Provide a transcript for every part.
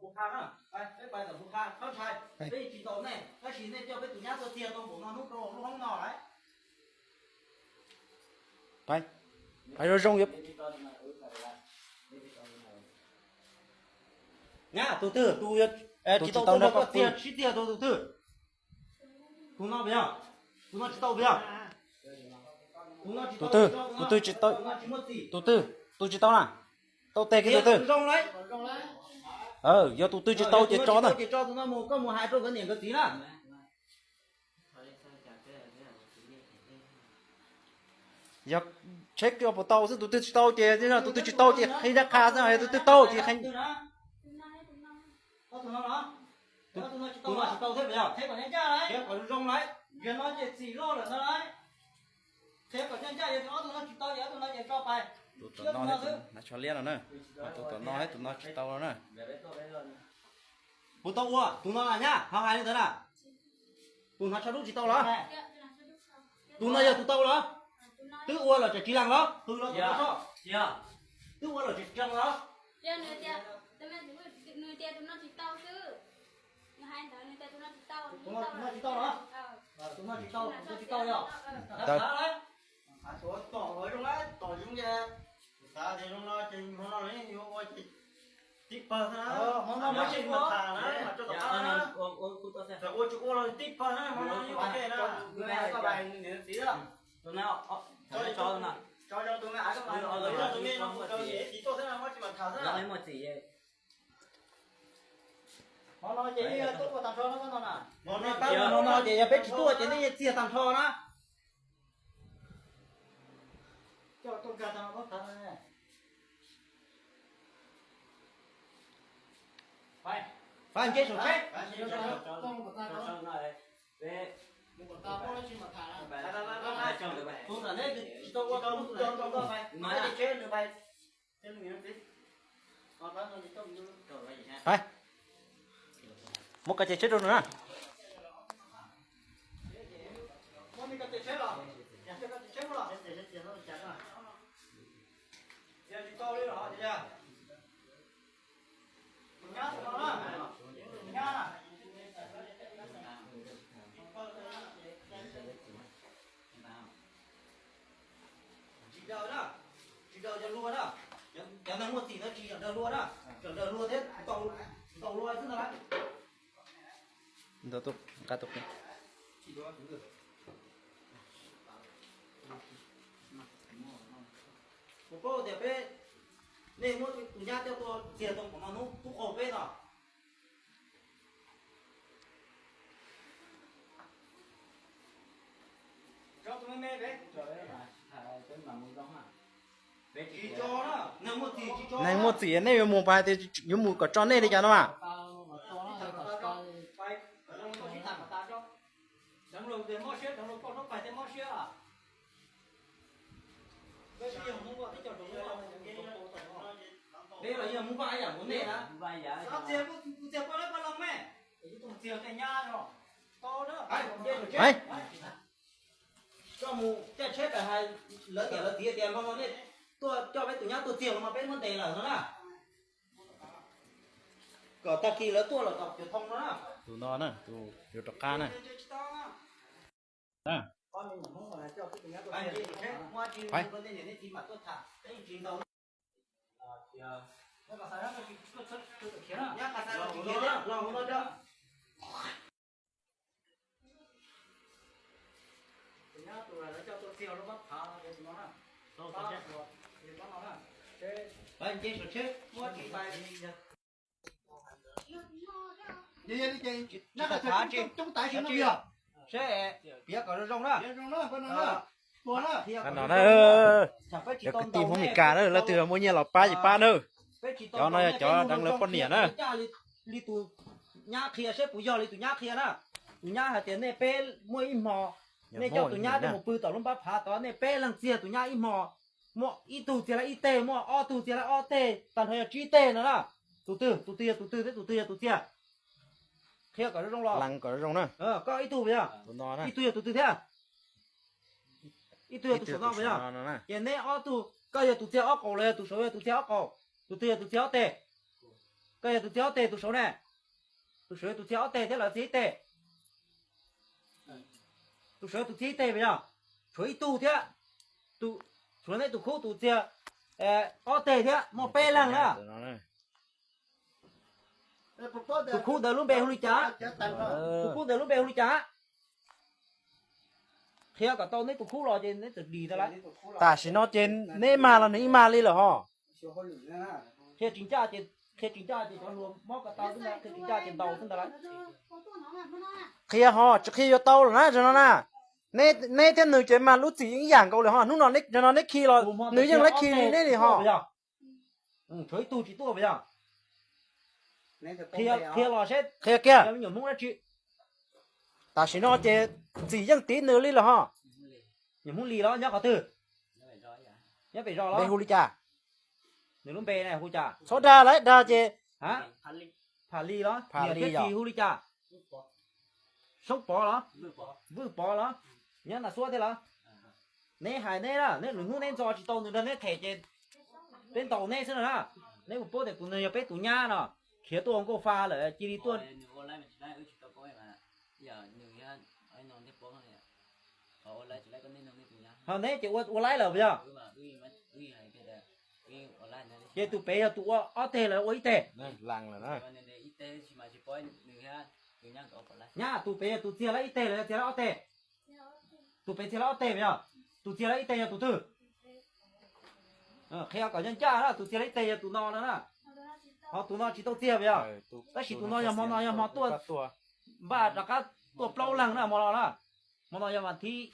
Peb pais tom Phu Kha, peb tsis ntaus nej, tab sis nej coj peb tus nyab tuaj txiag tau npaum no hnub rau lub hoob no lawm. Pais zoo zoo. Nyab, tus twg tus tsis tau nrog koj txiag sib txiag rau tus twg? Tus no puas yog? Tus no tsis tau puas yog? Tus no tsis tau, tus twg tsis tau? Tus twg? Tus tsis tau na? Tau tes kiag tus twg? Yog tus twg tsis tau ces tso ntag. Ces tso tus no mus, koj mus hais rau nkawd niam nkawd txiv na. Yog tsheb coj puas tau xwb, tus twg tsis tau ces, tus twg tsis tau ces qhia ncaj qha xwb, yog tus twg tau ces qhia. Tus no tsis tau thiab puas yog? Qhia kom zoo lawm, yog no ces txim loj lawm no lawm. Qhia kom ncaj ncaj, yog ob tug no tsis tau ces ob tug no ces tso pais. Tus tom no thiab tus no tsis tau no na. Tus tom no thiab tus no tsis tau no na. Puas tau ua tus no na nyab, ho hais li ntawd na. Tus hnav tsho dub tsis tau los? Tus no yog tus tau los? Twb ua los tseem tsis lees los? Qw los tus no tso. Twb ua los tseem tsis lees los? Tus no tsis tau los? Tus no tsis tau, tus no tsis tau yog? Tom zoo, tom zoo ces, xav tias zoo no ces hmo no yuav ua ces tib pawg xwb na. Hmo no mas tsis mas tham na, mas rau tom qab na. Txawm ua tsis ua los tib pawg na, hmo no yuav ua ke na. Tus me no mus rau niam txiv tuaj xwb na, muab tsis mas tham xwb na. Hmo no ces yeej tuaj ua tag nrho no na. Hmo no ces yog peb tsis tuaj ces nej yeej txiag tag nrho na. Pab nce saum tsheb. Tus nram neb tsis tau ua, tus nram tsheb nws pais. Muab koj ceg tsheb rau nws na. Tsis daws na, tsis daws cov luag na, cov neeg muaj txim ntawd tsis daws luag na, tseem daws luag thiab ntaus luag xwb ntag lauj. Kuv paub tias peb, nej muab tus nyab coj tuaj txiag tau npaum no hnub tub qaug peb no. Neeg muaj txim nej yuav mus pais tias yuav mus kom tso nej li cas no mas. Peb los yog Hmoob Vaj ib yam nkaus nej na. Txiag, kuv txiag poj lab poj loo me, txiag tej nyab no. Koj mus caij tsheb pais hais lawv niam lawv txiv tias hmo no nej tuaj coj peb tus nyab tuaj txiag los mas peb muab ntes lawm no na. Kom tag kis lawv tuaj los tom cov thoo no na. Tus no na, tus yuav rov qab na. Piav kom zoo zoo na. No na, cov kwv tij Hmoob Mes Kas na, leej twg muaj nyiaj los pab ces pab na. Cov no yog cov deev lawv poj niam na. Li tus nyab qhia seb puas yog li tus nyab qhia na. Tus nyab hais tias nej peb muaj ib hmo, nej coj tus nyab coj mus pw tom lub npab phav tod, nej peb leeg txiag tus nyab ib hmo, muaj ib tug txiag lawm ib teg, muaj ob tug txiag lawm ob teg, tag nrho yog tsib teg no na. Tus twg, tus twg yog tus twg thiab tus twg yog tus txiag? Qhia kom zoo zoo los. Lees kom zoo zoo na. Koj ib tug puas yog? Ib tug yog tus twg thiab? Ib tug yog tus saum no puas yog? Ces neb ob tug, koj yog tus txiag ob qaum los yog tus saum yog tus txiag ob qaum? Tus twg yog tus txiag ob teg? Koj yog tus txiag ob teg tus saud ne. Tus saud tus txiag ob teg thiab los txiag ib teg. Tus saud tus txiag ib teg puas yog? Tshuav ib tug thiab. Tshuav neb tus khub tus txiag ob teg thiab, muaj peb leeg na. Tus khub ntawd lub npe hu li cas? Tus khub ntawd lub npe hu li cas? Qhia kom tau neb tus khub los ces neb txawm dim tau lawm. Tam sim no ces neb mag los nws ib mag li lawm ho. Qhia tsis ncaj ces, qhia tsis ncaj ces cov hluas mob ko taw xwb ntag, qhia tsis ncaj ces ntaus xwb ntag lawm. Qhia ho tsis qhia yuav tau lawm na, zaum no na. Neb thiab nws ces mag lub txim yeej ib yam nkaus li ho. Hnub no, zaum no neb khi los nws yeej lawv khi li neb li ho. Tshuav ib tug tsis tuaj puas yog? Qhia los seb, qhia kiag. Nyuam Hmoob dab tsi? Tam sim no ces txim yeej tiv nws li lawm ho. Nyuam Hmoob Lis los nyob qhov twg? Nyob pem zos los? Npe hu li cas? Nws lub npe na hu cas? Txhob dag lawm, dag ces. Pham Lis los? Niam thiab txiv hu li cas? Soob Pov los? Vwj Pov los? Nyob Naj Xuab thiab los? Neb hais neb na, neb lwm hnub neb ntxo tsis tau nws nrog neb them ces peb ntaus neb xwb na. Neb puas paub tias tus nws yog peb tus nyab no, khiav tuaj ua nkauj fa lawm cia li tuaj. Ho neb ces ua laib lawm puas yog? Ces tus pem yog tus ua ob teg los ua ib teg? Nyab, tus pem yog tus txiag lawv ib teg los yog txiag lawv ob teg? Tus pem txiag lawv ob teg puas yog? Tus txiag lawv ib teg yog tus twg? Qhia kom ncaj ncaj na, tus txiag lawv ib teg yog tus no no na. Ho tus no tsis tau txiag puas yog? Tab sis tus no yog hmo no yog hmo tuaj, npaj rov qab tuaj plaub leeg na hmo no na. Hmo no yog vas thib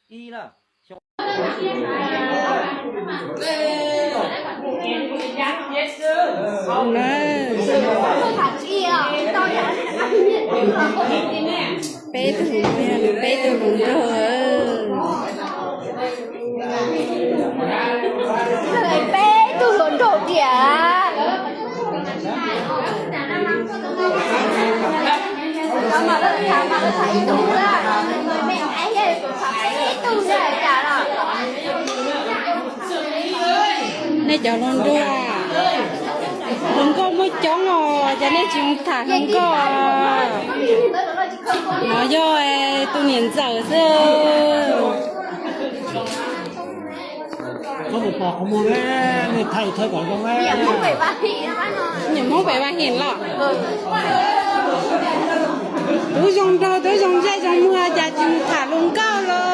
ib na. Peb tug hluas nraug, peb tug hluas nraug. Peb tug hluas nraug tiag. Nej cov hluas nraug, hluas nkauj muaj coob os, cas nej tsis mus tham hluas nkauj? No yog tus niam ntxawm xwb. Koj puas pom qhov muag me, nej thaij thaij kom zoo me. Niam Hmoob pem Vaj Him los? Tub zoo nraug, tub zoo ntsej zoo muag, cas tsis mus tham hluas nkauj los?